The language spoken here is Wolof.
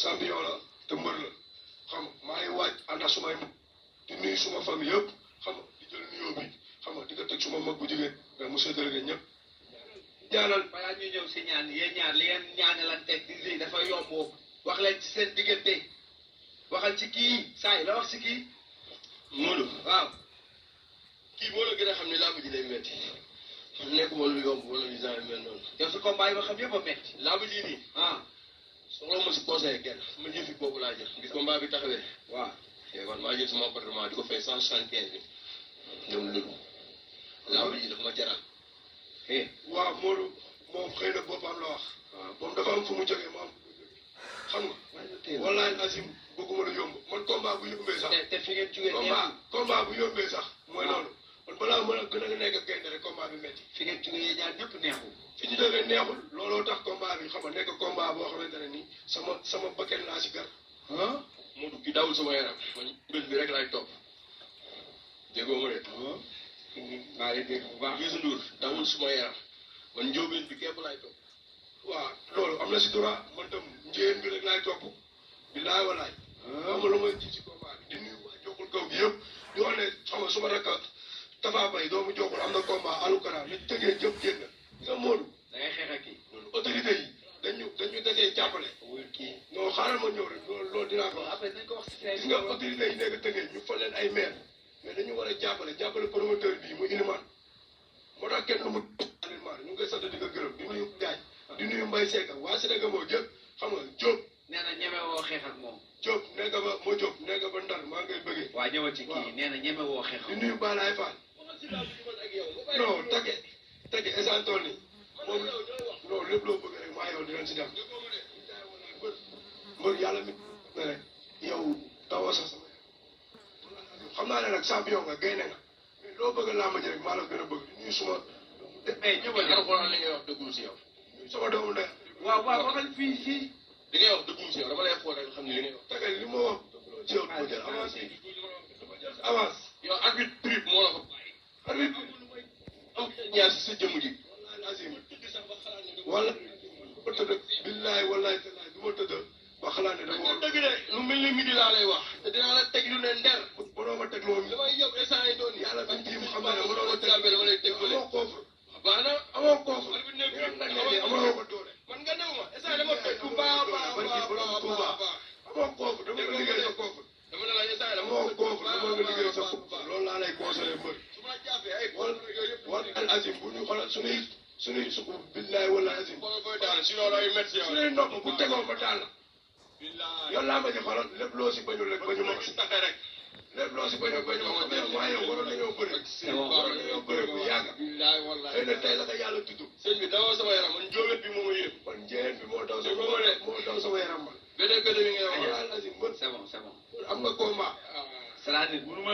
champion la te mbër la xam nga maa ngi waaj ànd ak sumay di nuyu suma famille yëpp xam nga di jël nuyoo bi xam nga di ko teg suma mag bu jigéen mais monsieur Delegue ñëpp. ñaanal balaa ñuy ñëw si ñaan yéen ñaar li ngeen ñaanalanteeg di lii dafa yomb wax leen ci seen diggante waxal ci kii saa la wax ci kii. Modou waaw. kii moo la gën a xam ne làmb ji day métti nekkuma lu yomb wala lu genre mel noonu. yow su combat yi ma xam yëpp a métti. làmb ji nii. soxla ma si conseil kenn ma jëfi boobu laa jël gis combat bi taxawee. waaw. kon maa jël sama appartement di ko fay 175 bi ñoom loolu. làmb ji dafa ma jaral. waaw Modou moom xëy na boppam la wax. waaw moom dafa am fu mu jógee moom xam nga. wallaahi Azim bëgguma lu yomb man combat bu yombee sax. te fi ngeen jugee combat bu yombee sax. mooy loolu man balaa mën a gën a nekk gaynde rek combat bi métti. fi ngeen jugee yéen ñaar ñëpp neexul. fi ñu jógee neexul looloo tax combat bi xam nga nekk combat boo xamante ne nii sama bakkan laa si gar. Modou ki dawul sama yaram man bés bi rek laay topp déggoo ma de. maa ngi dégg bu baax. Youssou Ndour dawul suma yaram man njóobeen bi képp laay topp. waaw loolu am na si droit man tam njéen bi rek laay topp bilaay walaay. xam nga lu may ji si combat bi di nuyu waa Jokkul kaw gi yëpp di wax ne xam nga suma rakk Tafa Bay doomu Jokkul am na combat alukara li tëgee jëm génn nga Modou. da ngay xeex ak kii. loolu autorité yi dañu desee jàppale. kii non xaaral ma ñëw rek loolu dinaa ko wax. après nañ ko wax si gis nga autorité yi nekk tëgee ñu fa leen ay maire mais dañu war a jàppale promoteur bii mu Iliman moo tax kenn lu mu Iliman ñu ngi koy sant di ko gërëm di nuyu Gaaj di nuyu Mbaye Seck waa Sénégal moo jëpp xam nga Diop. nee na ñeme woo xeex ak moom. Diop nekk ba moo Diop nekk ba Ndar maa ngay bëggee. waa ñëwal ci kii nee na ñeme woo xeex ak di moom. nuyu Balaye Fall. non tagge instant tool nii moom non lépp loo bëgg rek maa yow dinañ si dem. mbër yàlla mi ne rek yow dawoo sa sama xam naa ne nag champion nga gaynde nga mais loo bëgg làmb ji rek maa la gën a bëgg di nuyu suma. mais ñëwal yow xoolal li ngay wax dëggul si yow. sama doomu ndey. waaw waxal fii fii. li ngay wax dëggul si yow dama lay xool rek xam ne li ngay wax. tagge li ma wax ci yow dama jël avance avance. yow arbitre prip moo la ko bàyyi. arbitre am ñaar si sa jëmm ji. wala ba tëdd billaay wallaay talaay du ma tëdd ba xalaat ne dama war dëgg de lu mel ni midi laa lay wax te dinaa la teg lu ne nder. mënoo ma teg loolu damay yëpp instant yi doon yàlla bañ ci xam naa ne mënoo ma teg dama lay teg amoo koofur baax na amoo koofur arbitre ne prip nag amoo ko doole man nga new ma instant dama teg bu baax amoo koofur dama nga liggéey sa koofur dama ne la instant dama amoo koofur dama nga liggéey sa fukk loolu laa lay conseillé mbër su ma jàppee ay wal al azim bu ñu xoolal suñuy suku billaay wala azim koy daal si loolu ay métti yow suñuy nopp bu tegoo ma daal la yow laa ma ci xoolal lépp loo si bañul rek bañu ma ko rek lépp loo si bañul bañu ma ko mais waaye waroon nañoo bëri waroon nañoo bëri bu yàgg xëy na tey la ko yàlla tudd sëñ bi dawoo sama yaram man njóobet bi moo ma yëg man njëriñ bi moo daw sama yaram man bédé bi ngay wax yàlla azim mbër c'est bon. am nga combat c'est-à-dire mënu ma